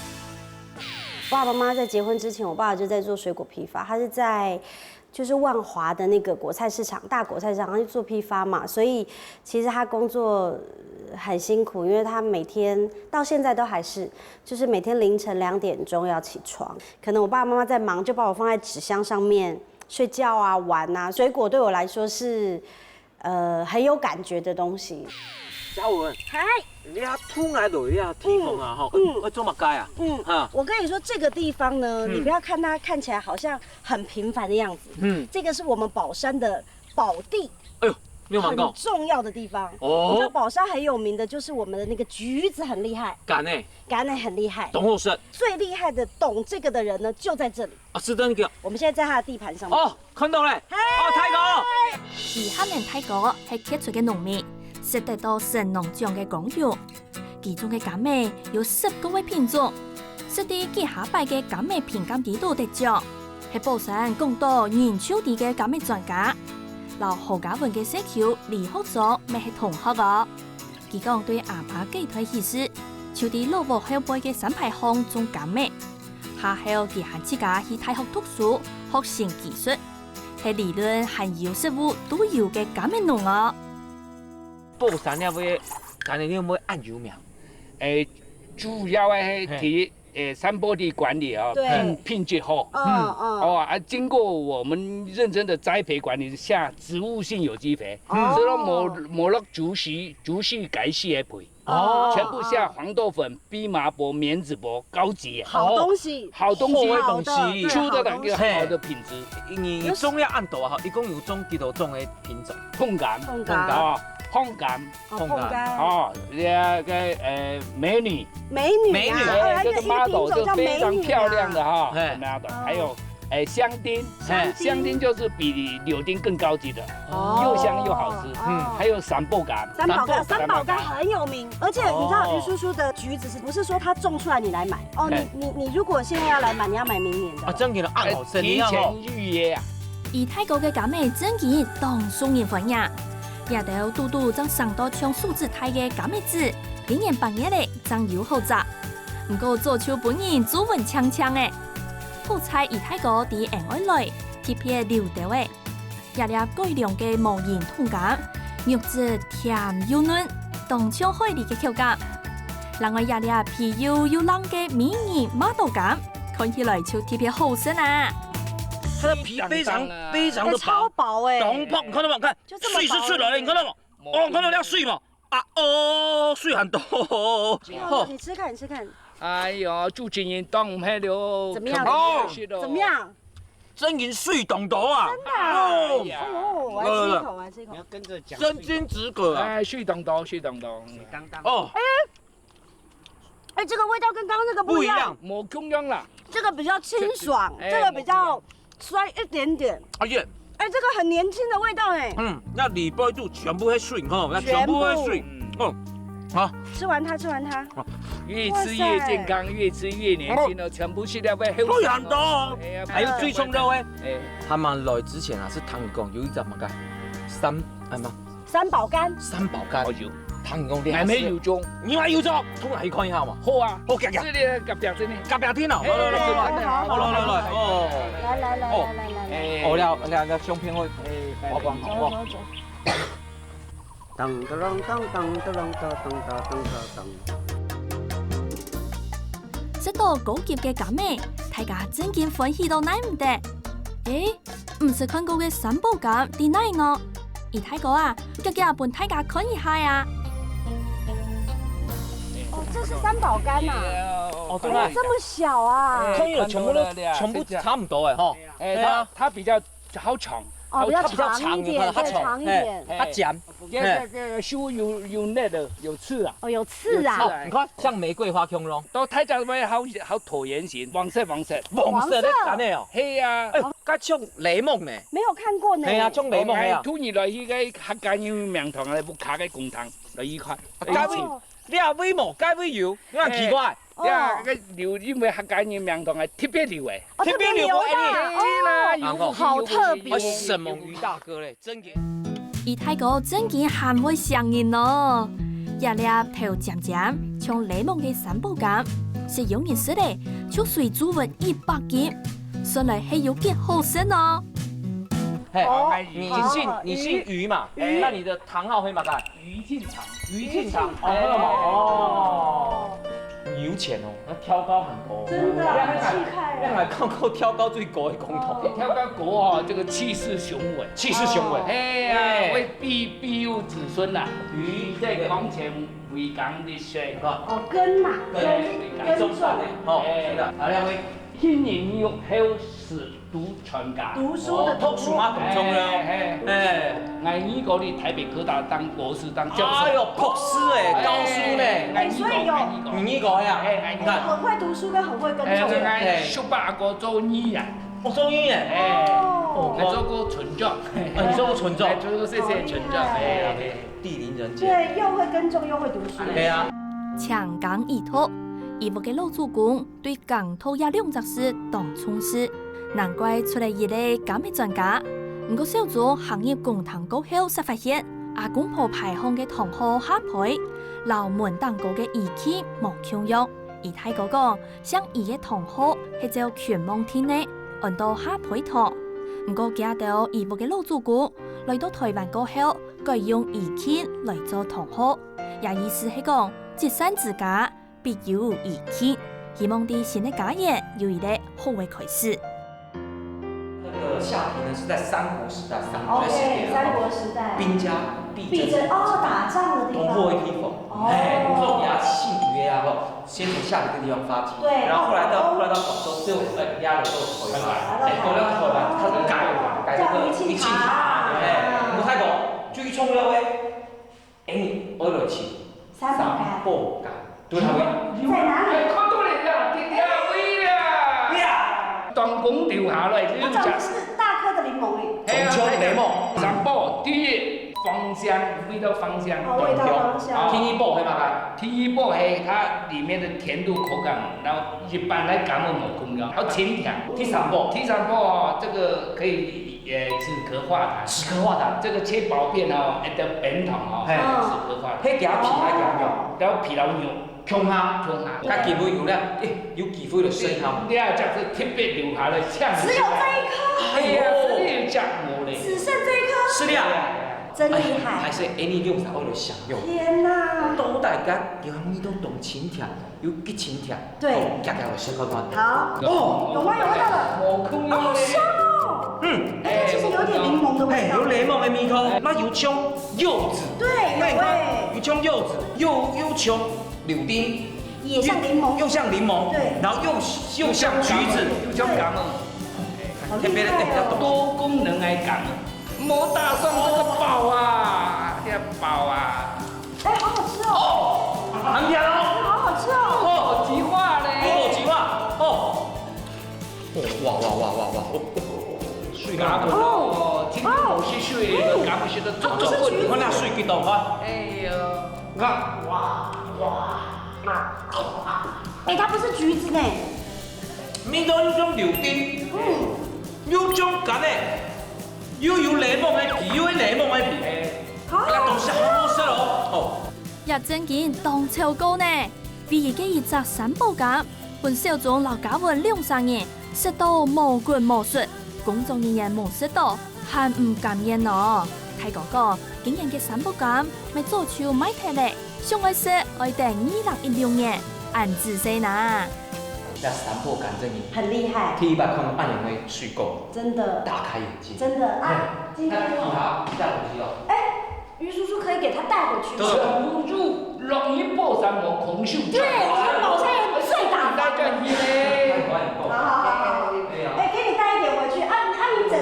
爸爸妈妈在结婚之前，我爸爸就在做水果批发，他是在就是万华的那个果菜市场，大果菜市场，他去做批发嘛，所以其实他工作很辛苦，因为他每天到现在都还是，就是每天凌晨两点钟要起床，可能我爸爸妈妈在忙，就把我放在纸箱上面睡觉啊、玩啊。水果对我来说是，呃，很有感觉的东西。嘉文，嗨，你啊，通来落去啊，地方啊，吼，嗯会做么个啊？嗯，哈，我跟你说，这个地方呢，嗯你不要看它看起来好像很平凡的样子，嗯，这个是我们宝山的宝地，哎呦，你有玩过？很重要的地方。你知道哦，宝山很有名的就是我们的那个橘子很厉害，敢哎，橄榄很厉害，懂后生最厉害的懂这个的人呢就在这里。啊，是真的。我们现在在他的地盘上面。哦，看到嘞，哦，太高。佢下面大哥係傑出个農民，食得到神農獎个光榮。其中个柑仔有十個个品種，食在幾下擺个柑仔評鑑裡肚得獎，係寶山講到人就知个柑仔專家。摎何嘉文个細舅李學章乜係同學哦。佢講對阿爸該代起勢，就在老屋後背个山排項種柑仔。下後佢還自家去大學讀書，學新技術，係理論還有實務都有个柑仔農哦。寶山那位，敢你有没有恁有名？誒，主要个係第一，誒，山坡地管理啊，對品品質好。嗯嗯，哦啊，经过我们认真的栽培管理，下植物性有机肥，哦所以说无无落主系主系改系个肥，哦全部下黄豆粉、蓖麻粕、棉子粕，高级耶，好东西，好东西，好的东西出的那个好的品质。你你种了恁多啊，一共有种几多种的品种？碰柑，碰柑哦，碰柑，哦，碰柑碰柑，哦，那个呃美女，美女啊，美女哦，哎，这个一个一个品 model 种叫就非常美女啊漂亮的哈哎，model，还有哎香丁，哎香丁就是比柳丁更高级的，哦又香又好吃。哦还有三宝柑，三宝柑，三三宝柑很有名，而且你知道哦于叔叔的橘子是不是说他种出来你来买？哦，你哎你你如果现在要来买，你要买明年的啊，。真个啊，哎好神提啊吼前。预约啊。二太哥个柑仔真經當受人歡迎。這兜堵堵正生到像手指大个柑仔子，今年八月咧正有好摘。毋過早就分人做文青青咧。好彩二太哥知恩愛來，特別留兜咧。這粒改良个無仁桶柑，肉質甜又嫩，當像海裡个口感。另外這粒皮幼又靚个美人馬刀柑，看起來就特別好食啊！它的皮非常非常哎，的薄，超薄哎，当薄，你看到吗？看，就这么薄碎是碎了，你看到吗？哦，你看到那碎吗？啊，哦，碎很多。哦，你吃看，你吃看，哎呦，主持人当黑了，怎么样哦，是的，怎么？样？真个碎咚咚啊！啊哦哎，呀哦，我来吃一口，我来吃一口你。要跟着讲。真金子格啊！哎，水当当，水当当，水当当。哦，哎，这个味道跟刚刚那个不一样，不一样。无共样啦。这个比较清爽，哎这个比较酸一点点。而且哎，这个很年轻的味道哎。嗯，那里背肚全部是水吼，那全部是水。嗯，哦，好，吃完它，吃完它，越吃越健康，越吃越年轻了，全部是那个黑不然的哦。哎呀，还有最重要哎，哎，他们来之前啊，是听讲有一只么个三，哎嘛，三宝柑，三宝柑哦，有，听讲你还没有种，你还有种，出来看一下嘛。好啊，我讲讲，这里隔壁这里，隔壁天哦，哎来来来来来，好好好来来来，哦，来来来来来来来来，哎，哦，了了，那相片会哎，曝光好不好？走走走。当当当当当当当当当当当。食到高級个柑仔，大家真經歡喜到耐毋得。誒，毋識看過个三寶柑在哪哦？二太哥啊，遽遽分大家看一下啊！哦，这是三宝柑呐，哦，对哦，这么小啊。看起来全部都全部差不多哎哈。哎，对啊它它比较好长，哦，比较它比较长一点，长对，长一点。它脚，这个这个树有有那个有刺啊，哦，有刺啊。哎你看像玫瑰花恐龙，到太阳会好好椭圆形，黄色黄色，黄色的柑仔哦，嘿呀，哎，该像檸檬呢，没有看过呢。哎呀，像檸檬哎呀，突然来一个客家人名堂的屋下个工厂来一看，该位哦你也位无，该位有，你很奇怪。哦呀，个留因为客家人名堂的特别留诶，哦，特别留的特别留的哦。啦，然后有好特别为什么于大哥嘞？真个。二太哥真經還會想人哦！這粒頭尖尖，像檸檬个三寶柑，食有人食咧，就隨注文一百斤，算來係有幾好食呢。嘿，哦，你姓，你姓余嘛？余。那你的堂号係麼个？余進堂。余進堂，哦，哦，你有錢哦，那挑高很高。真的，很氣派耶。讓來看過挑高最高的公投。挑高高哦，這個氣勢雄偉。氣勢雄偉。哎呀，哎。為庇，庇佑子孫吶，於這個光前為港的水。哦，根嘛，根，根種。哦，哎。是的，好，兩位。 今年入考試讀專家。讀書的讀。哦，讀書嘛，讀中了。哎，哎。哎。𠊎二哥在台北科大當博士，當教授。哎喲，博士哎，教授呢。哎，所以有，你二哥呀，哎，你看。很會讀書跟很會耕種。哎，哎。叔伯阿哥做醫啊。哦，做醫耶。哎，哦。還做過村長。哦，你做過村長？哎，做過這些村長，哦，厲害。哎，對。地靈人傑。對，又會耕種又會讀書。對啊。強強一頭，一屋个老祖公 對耕讀這兩隻字當重視，難怪出了一個柑仔專家。毋過小豬行入公廳過後，才發現阿公婆牌項个堂號下背，摎門頂高个宜慶無共樣。佢大哥講，姓余个堂號係照圈網定个，安到下背堂。毋過佢兜一屋个老祖公來到臺灣過後，改用宜慶來做堂號，也意思係講，積善之家， 必有餘慶，希望在新个家園有一個好个開始。那個下邳呢，是在三國時代，三國時代，OK，三國時代。兵家必爭，必爭，哦，打仗的地方。同禍一梯房。哦。哎，比如說我們要姓余的啊，吼，先從下邳這個地方發跡，對。然後後來到，後來到廣州，最後，哎，壓了之後回來，哎，回到臺灣，他是改，改這個叫宜慶堂。宜慶堂，哎，我們泰國最重要的 哎，你愛來尋三寶柑。三寶柑，對，他會。在哪裡？哎，看到了啦，在這位啦。呀。斷根流下來，就係講。那種是大顆的檸檬哎。哎呀，紅椒檸檬。三寶，第一，芳香，味道芳香。哦，味道芳香。第二寶係麼个？第二寶係它裡面的甜度口感，然後一般來講無共樣，還有清甜。第三寶。第三寶哦，這個可以 也止咳化痰。止咳化痰。這個切薄片哦，哎，的扁桃哦，嘿。止咳化痰。係加皮還加肉？然後皮摎肉，共下。共下。該基本有了，哎，有機會就試一下嘛。你啊，這樣子特別流下來，像只有這一顆。哎呀，哎喲。這裡有這樣無嘞。只剩這一顆。是的啊。真厲害。哎，還是Annie用啥，我有想用。天哪。都大家有味道當清甜，有激情甜。 對。哦，夾夾我試看看。好。哦。有嗎？有味道了。好香哦。嗯。哎，它其實有點檸檬的味道。哎，有檸檬的味道，那有像柚子。對，有哎。有像柚子，又，又像柳丁。也像檸檬。又，又像檸檬。對。然後又，又像橘子。又像柑仔。對。好厲害哦。特別的，哎，要懂。多功能來講，無打算這個寶啊，這個寶啊。 哎，好好吃哦。哦，很香哦。好好吃哦。哦，好奇怪嘞。哦，好奇怪。哦。哇，哇，哇，哇，哇，哇。哦，哦，哦，水柑仔。哦，今天有些水，柑仔是个做做个。哦，不是橘子。你看那水幾多啊？哎呀，你看，哇，哇。哎，它不是橘子呢。味道又像柳丁，嗯。又像柑仔。 又有檸檬个皮，又有檸檬个皮。哎。啊。哎呀，東西好好食哦。哦。這正經當超過呢，唯一个一隻三寶柑，分小鍾摎嘉文兩儕人食到無滾無熟，工作人員無食到，還毋甘願哦。大哥講，今年个三寶柑乜早就賣忒咧，想愛食，愛等二零一六年，恁仔細哪。 這三寶柑真的很厲害。第一擺看到恁樣个水果，真的。大開眼界。真的啊，嘿，今天那皮下，皮下東西哦。哎，余叔叔可以給他帶回去嗎？對。全部就摎一寶山無空手。對，我們寶山人最打發。帶轉去咧。好，好，好，好。哎呀。哎，給你帶一點回去，啊，啊，你整，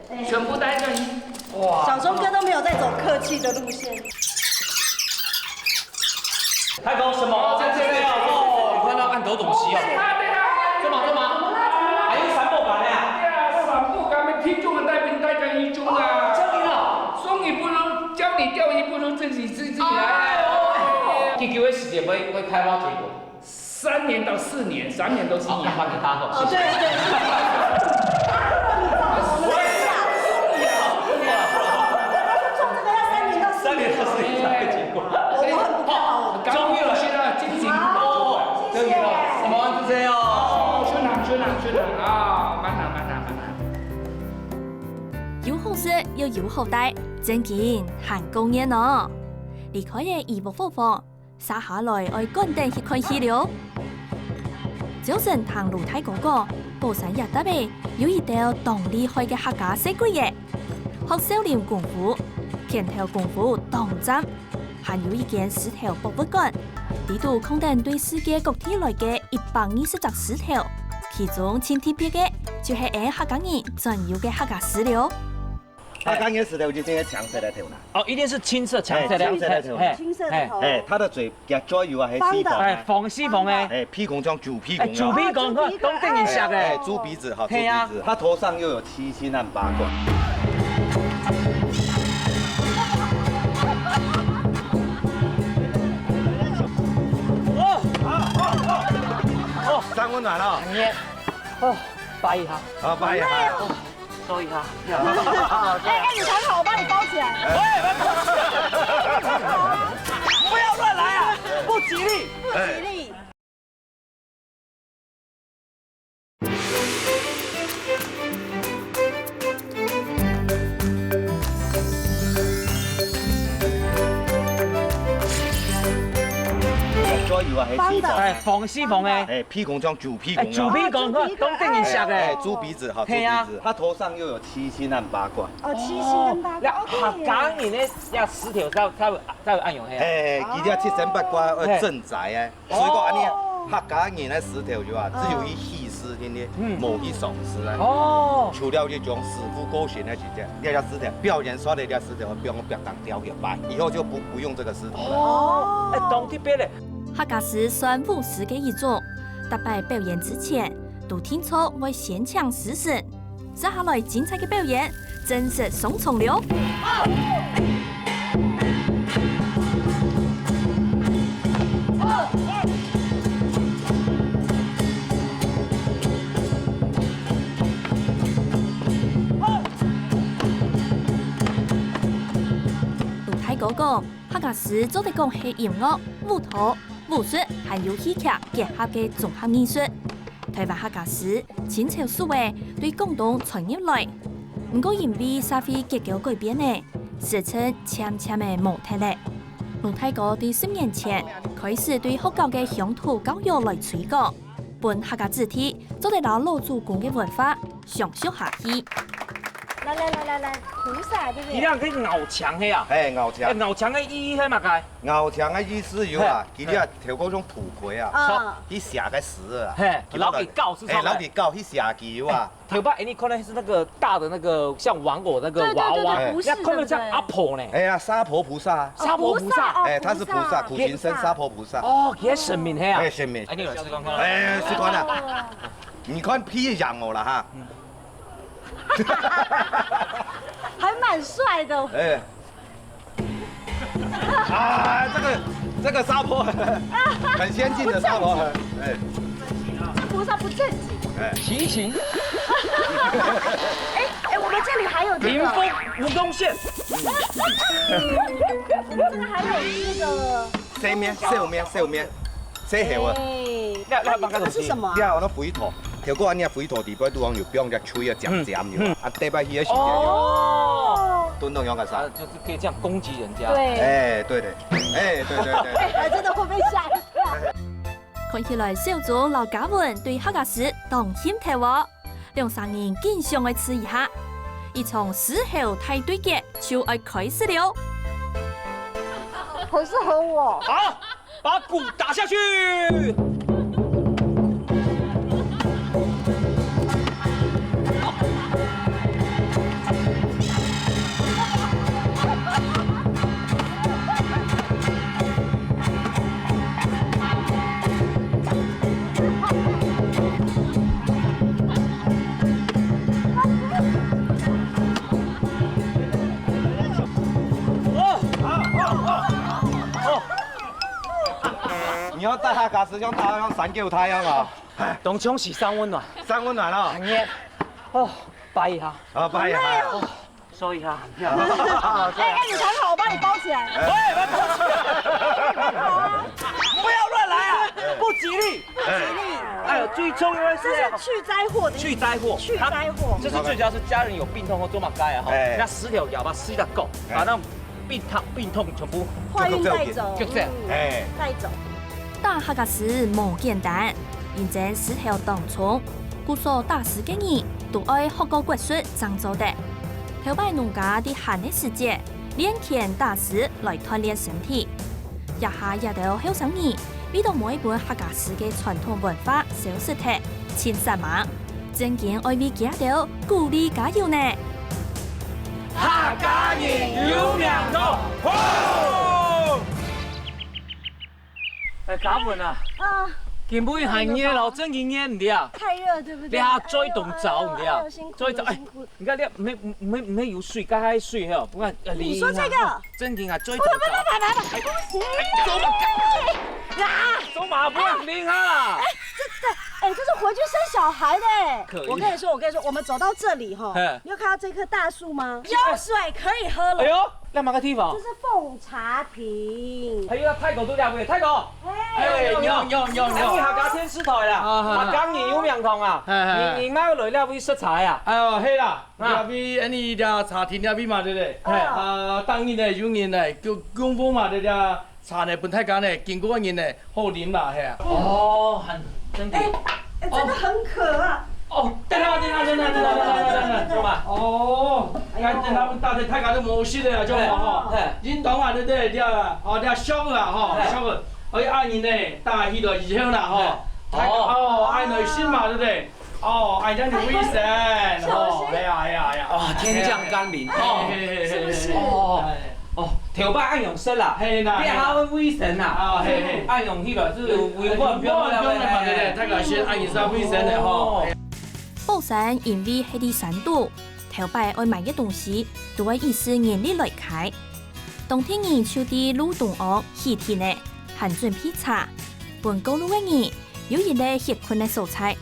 哎。全部帶轉去。哇。小鍾哥都沒有在走客氣的路線。 大哥，什麼？哦，這，這個哦，哦，你看到恁多東西哦。對啊，對啊。做麼，做麼？還有三寶柑呢？對啊，三寶柑个品種个代表大家一種啊。哦，這樣啊。送一本，叫你釣一本，自己，自己來。哎喲，喂。結果个時間會，會開花結果。三年到四年，三年到四年。好，那換你大哥，哦，謝謝。對，對，對。大哥，你知道我們的事啊。他說種這個要三年到四年。三年到四年才會結果。我，我很不看好我們。好，終於了，現在金井。好，謝謝。終於了，什麼？啊，慢啊，慢啊，慢啊。有好食又有好戴，正經還過癮哦！離開了姨屋伙房，續下來愛趕等去看戲了。朝晨聽盧大哥講，寶山這搭仔有一兜當厲害个客家細鬼仔，學少林功夫，拳頭功夫當讚。 還有一間獅頭博物館，裡肚囥等對世界各地來个一百二十隻獅頭，其中盡特別个就係𠊎客家人專有个客家獅了。客家人獅頭就係青色个頭啦。哦，一定是青色、青色的。哎，青色的頭。嘿，青色的頭。哎，它的嘴比較左右啊，還是方的。哎，方四方的。哎，鼻公像豬鼻公一樣。哎，豬鼻公，哦，豬鼻公。當得人惜的。哎，豬鼻子哈，嘿啊。豬鼻子，它頭上又有 七星和八卦。哦，哦，哦，哦，三溫暖了。哦，拜一下。好，拜一下。哦，收一下。哎，哎，你躺好，我帮你包起来。喂，不要乱来啊，不吉利。不吉利。 左右啊，還是方的。哎，方四方的。哎，鼻公像豬鼻公一樣。哎，豬鼻公，當得人惜的。哎，豬鼻子哈，嘿啊。豬鼻子，它頭上又有七星和八卦。哦，七星跟八卦，哦，OK耶。那客家人的，那獅頭才，才有，才有恁樣嘿啊。哎，佢這七星八卦，呃，嘿。鎮宅啊。 所以講恁呢，哦。客家人个獅頭有啊，哦。只有去戲獅定定，嗯。無去上獅啊。哦。除了這種師傅過身个時間，這隻獅頭表演煞了，這獅頭放壁頂吊起擺，以後就不，不用這個獅頭了。哦。哎，當特別咧。客家獅算武獅个一種，逐擺表演之前，都定著會先請獅神， 接下來精彩个表演，正式上場了！盧大哥講，客家獅做得講係音樂、舞蹈、武術還有戲劇結合个綜合藝術。 臺灣客家獅清朝時仔對廣東傳入來，毋過因為社會結構改變了，時程漸漸仔無忒了。盧大哥對十年前開始對學校个鄉土教育來推廣，分客家子弟做得摎老祖公个文化相續下去。來來來來來，菩薩，對不對？你兩個咬牆个啊？哎，咬牆。哎，咬牆个意義係麼个？咬牆个意思有啊，嘿，佢這頭殼像土葵啊。啊。去寫个字啊。嘿，其他人，老底教是啥？哎，老底教去寫字有啊。頭擺你看的是那個大的那個像玩偶那個娃娃，對對對對，不是，人家看到像阿婆呢。哎呀，沙婆菩薩啊。沙婆菩薩。哦，菩薩。哎，他是菩薩，苦行僧，沙婆菩薩。哦，也神明嘿啊。哎，神明。哎，你有來試看看？哎，試看啊。你看皮也癢我了哈。 還蠻帥的。哎。啊，這個，這個沙婆很，很先進的沙婆很，哎。這菩薩不正經。哎。奇形。哎，哎，我們這裡還有這個。民風蜈蚣線。這個還有這個。 笑面，笑面，笑面，笑猴啊。哎，你，你還捌該東西？這是什麼啊？你看，𠊎兜肥土，頭過恁樣肥土底背都有放隻吹啊，尖尖有啊，嗯，嗯。啊，禮拜去个時間有啊。哦。都弄用个啥？啊，就是可以這樣攻擊人家。對。哎，對的，哎，對對對對。哎，還真的會被嚇一跳。看起來小鍾摎嘉文對客家獅當興頭哦。 兩儕人緊相愛試一下，一場獅猴大對決就愛開始了。猴是猴我。好，把鼓打下去。 你愛戴下假斯像戴像三九太陽啊！當像係三溫暖。三溫暖啊！很熱。哦，拜一下。啊，拜一下。哦，收一下。哎，哎，你躺好，我幫你包起來。喂，不要亂來啊！不吉利。不吉利。哎呦，最重要的是這是去災禍的意思。去災禍，去災禍。它就是最主要是家人有病痛或做麼个啊，吼，哎。拿石頭搖把石頭割，哎。把那種病痛、病痛全部化運帶走，就這樣。嗯，哎。帶走。打客家獅無簡單，因為獅頭當重，故所打獅个人都愛學過國術正做得。頭擺農家在閒个時節， 練拳打獅來鍛鍊身體。這下這兜後生人為著無愛分客家獅个傳統文化消失忒，盡煞猛，正經愛為佢兜鼓勵加油呢！客家人有命到，吼！哎，嘉文啊，啊，今晡日還熱咯，正經熱，你啊，太熱，對不對？你還做一頓早，你啊，哎呦，哎呦，辛苦了，做一頓，哎，辛苦。 你看，你沒、沒、沒有水，該還水吼，不然，呃，你說這個？正經啊，最頭疼。不不不不不不，哎，哎，走嘛，幹？啊！走嘛，不要淋哈啦。哎，這、這、哎，這是回去生小孩的。可以。我跟你說，我跟你說，我們走到這裡哈，嘿。你有看到這棵大樹嗎？有水可以喝了。哎呦，那麼个地方？這是奉茶亭。哎呦，大哥都了不起，大哥。哎，哎，你好，你好，你好，你好。哎，你客家電視台啦，啊，啊，啊。客家人有名堂啊。哎，哎，哎。你、你乜來這位食茶啊？哎呦，係啦。 啊。這位，恁呢，這茶亭這位嘛，對不對？嘿。啊，當日呢，有人呢，就供奉嘛，這、這茶呢，分大家呢，經過个人呢，好啉啦，嘿啊。哦，很，真的。哎，哎，真的很渴啊。哦，等下，等下，等下，等下，等下，等下，等下，哦，哎呦。哎，等下，大家、大家都無食了，就好哈。嘿，嘿。應當啊，對不對？這，哦，這燒啊，吼，嘿。燒啊。哎，恁呢呢，打起來以後啦，吼，嘿。大家，哦。哦，恁呢食嘛，對不對？ 哦，哎，恁呢衛生，吼，小心。哎呀，哎呀，哎呀。啊，天降甘霖，哦。嘿，嘿，嘿，是不是？哦，哎。哦，頭擺恁樣食啦，嘿啦，你還會衛生啦，啊，嘿，嘿。恁樣起來，就有、有、有、有、有、有嘛，對不對？大家先恁樣食衛生个，吼。哦。寶山因為係在山肚，頭擺愛買个東西，都愛一時人力來開。當地人就在路中央起亭仔，還準備茶，分過路个人有一個歇睏个所在。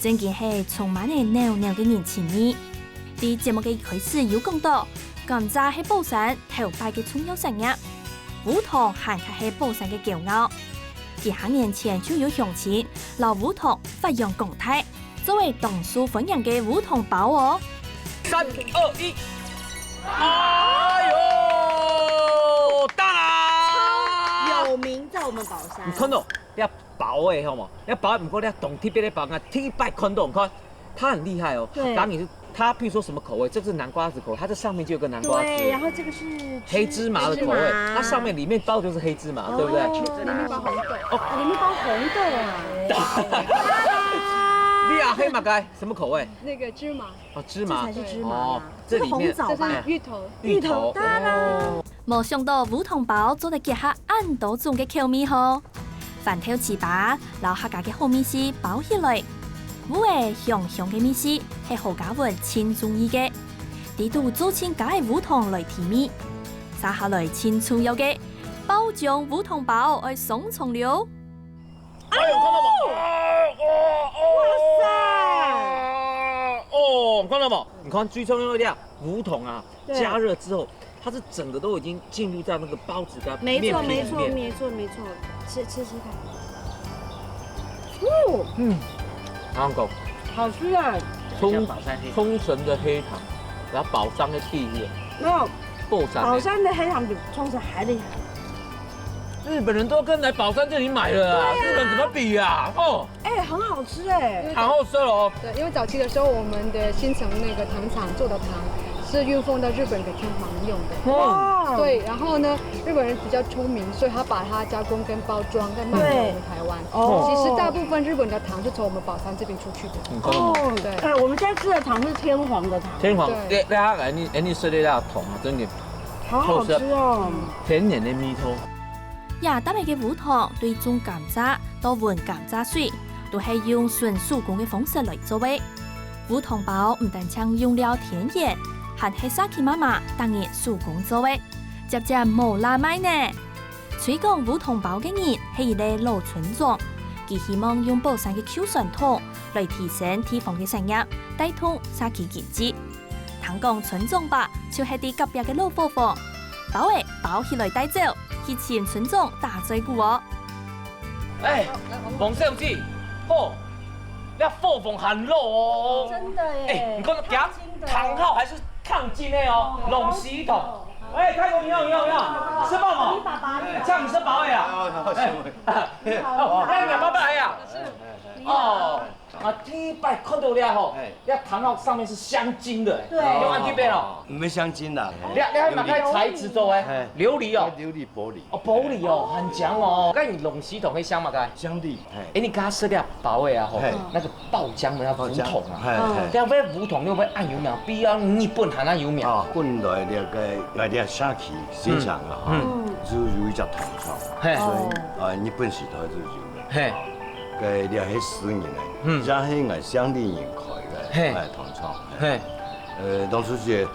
正經係充滿了暖暖个人情味。在節目个一開始有講到，甘蔗係寶山頭擺个重要產業，烏糖還較係寶山个驕傲。幾下年前就有鄉親摎烏糖發揚光大，做為當受歡迎个烏糖包哦。三、二、一，哎喲，到啦！有名在我們寶山。你看到，這 包仔，好無？該包仔毋過你當特別个包，𠊎第一擺看到，你看，它很厲害哦。對。當然是它，譬如說什麼口味，這是南瓜子口味，它這上面就有個南瓜子。對，然後這個是黑芝麻的口味，黑芝麻。它上面裡面包就是黑芝麻，對不對？哦，裡面包紅豆。哦。啊，裡面包紅豆啊。你啊，黑馬該什麼口味？那個芝麻。哦，芝麻。這才是芝麻啊。哦，這裡面，這是紅棗吧？這是芋頭。芋頭，芋頭。當然啦。哦。無想到烏糖包做得結合恁多種个口味吼。 番豆粢粑摎客家个好味緒包起來。烏仔香香个味緒係何嘉文盡中意个，裡肚做盡加个烏糖來提味。接下來盡重要个，包漿烏糖包愛上場了。哎喲，看到無？哇塞！哦，看到無？你看最重要个烏糖啊， 對。加熱之後，它是整個都已經進入到那個包子跟麵皮裡面。沒錯，沒錯，沒錯，沒錯。吃，吃吃看。哦，嗯，好好吃啊。沖，像寶山黑糖。沖繩的黑糖，然後寶山的地域，沒有，寶山的。寶山的黑糖比沖繩還厲害。日本人都跟來寶山這裡買了啊，對啊。日本怎麼比啊？哦。 哎，很好吃哎。很好吃哦。對，因為早期的時候，我們的新城那個糖廠做的糖是運送到日本給天皇用的。哇。對，然後呢，日本人比較聰明，所以他把它加工跟包裝，再賣回我們台灣。對。哦。其實大部分日本的糖是從我們寶山這邊出去的。哦。對。哎，我們現在吃的糖是天皇的糖。天皇，對。你，你，你，你說的那糖啊，真的好好吃哦。好吃哦。天然的蜜糖。 這搭仔个烏糖對種甘蔗到搵甘蔗水，都係用純手工个方式來做个。烏糖包毋單淨用料天然，還係社區媽媽逐日手工做个，輒輒無罅賣呢。推廣烏糖包个人係一個老村長，佢希望用寶山个舊傳統來提升地方个產業，帶動社區經濟。 聽講村長伯就係在隔壁个老伙房，包仔包起來帶走，去尋村長打嘴鼓哦。哎，王小姐，好，要火紅還老哦。真的耶，哎，你看，給他燙金的哦。燙好還是燙金的哦，哦，龍鬚桶。哎，泰國你好，你好，你好，吃飽嗎？你爸爸，你爸爸。這樣你吃飽了呀？哎，你好，哦，你好。那你爸爸來呀？是，你好。哦，啊，第一擺看到這吼，哎。這燙好上面是鑲金的，哎。對。用按這邊哦。毋係鑲金啦。你，你還買个材質做哎？哎。琉璃哦。琉璃玻璃。 哦，玻璃哦，很強哦。該你龍鬚桶會鑲麼个？鑲的，嘿。哎，你剛剛說了薄的啊吼，嘿。那個爆漿的那烏桶啊，嘿，嘿。這樣會烏桶又會恁有名，比啊日本還恁有名。哦，本來這個，𠊎這社區市場啊，嗯，就有一隻糖廠，嘿。所以，啊，日本時代就有了。嘿。哦，該這係私人的，嗯。這係𠊎鄉里人開的，嘿。哎，糖廠，嘿。嘿。 呃，當初係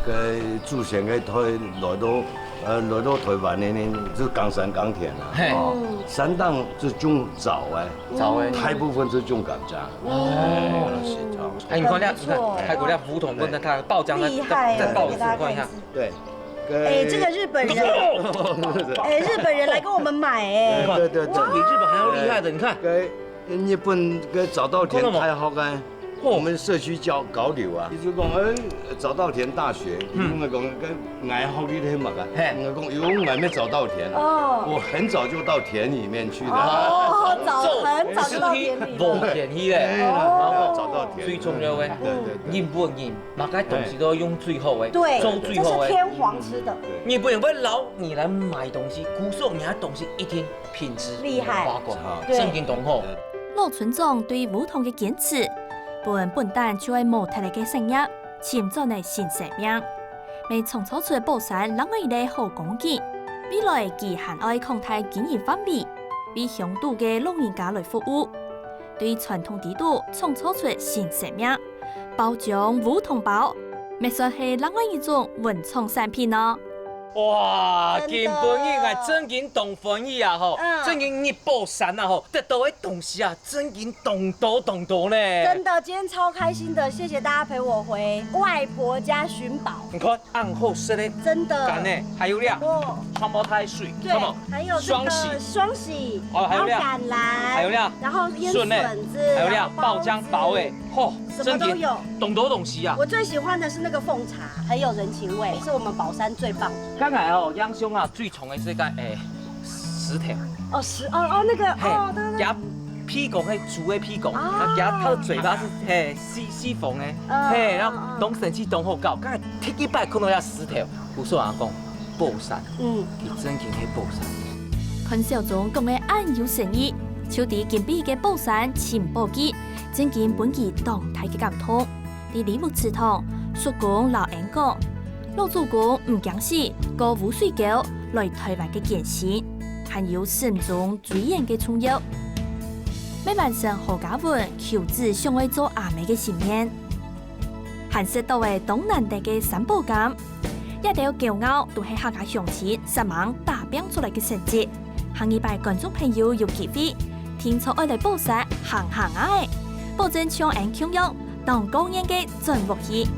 个祖先个台來到，呃，來到台灣个呢，就耕田耕田啊，嘿。哦，山頂就種棗啊，棗啊。大部分就種甘蔗。哦。哎，那是棗。哎，你看那，你看，不錯。泰國那胡同跟那它爆漿，再，厲害，再爆一次，你看一下。對。哎，這個日本人，哎，日本人來跟我們買，哎。對，對，對。這比日本還要厲害的，你看。對。 日本个早稻田開好个，哦。我們社區交，交流啊，意思講，哎，早稻田大學，嗯。因為講，該愛學你个麼个，嘿。𠊎講，喲，𠊎乜早稻田啊，哦。我很早就到田裡面去的。哦，早，很早就到田裡了。無田去嘞。哎，哦。早稻田。最重要个，對，對，對。日本人，麼个東西都用最好个，對，做最好个。這是天皇吃的。對。日本人會摎你來買東西，故所你个東西一定 品質厲害，無花果，好。對。正經當好。老村長對烏糖个堅持，分本旦就係無忒个產業，尋轉了新生命。乜創造出寶山另外一個好光景，未來佢還愛擴大經營範圍，為鄉肚个老人家來服務。對傳統制度創造出新生命，包裝烏糖包，乜算係另外一種文創產品哦。 哇，真的。今晡日𠊎正經當歡喜啊吼，嗯。正經入寶山啊吼，得到个東西啊，正經當多當多呢。真的，今天超開心的，謝謝大家陪我回外婆家尋寶。你看，恁好食个，真的。乾呢，還有了，哦。雙胞胎水，對，看無？還有這個雙喜。雙喜，哦，還有了。然後橄欖，還有了。然後醃筍子，筍呢，還有了，然後包子。爆漿包个，吼，什麼都有。正經當多東西啊。我最喜歡的是那個奉茶，很有人情味，是我們寶山最棒的。 剛才哦，楊兄啊，最重个係个，誒，舌頭。哦，舌，哦，哦，那個，嘿，哦，對，對，對。佢个鼻公係豬个鼻公，啊。啊，佢个嘴巴係，嘿，西，西方个，嗯，嘿，然後，嗯，嗯。當神奇，當好搞。剛才第一擺看到佢个舌頭，故所人講，寶山，嗯。佢正經係寶山。看小鍾講个恁有誠意，就知今晡日个寶山尋寶記，正經分佢當大个感動。 在梨木祠堂，叔公摎𠊎講，老祖公毋驚死，過烏水溝來臺灣个艱辛，還有慎終追遠个重要，乜完成何嘉文求子想愛做阿姆个心願。還食到个當難得个三寶柑，這兜驕傲都係客家鄉親煞猛打拚出來个成績。下二擺觀眾朋友有機會，定著愛來寶山行行啊仔，保證像𠊎共樣， 當高興个轉屋去。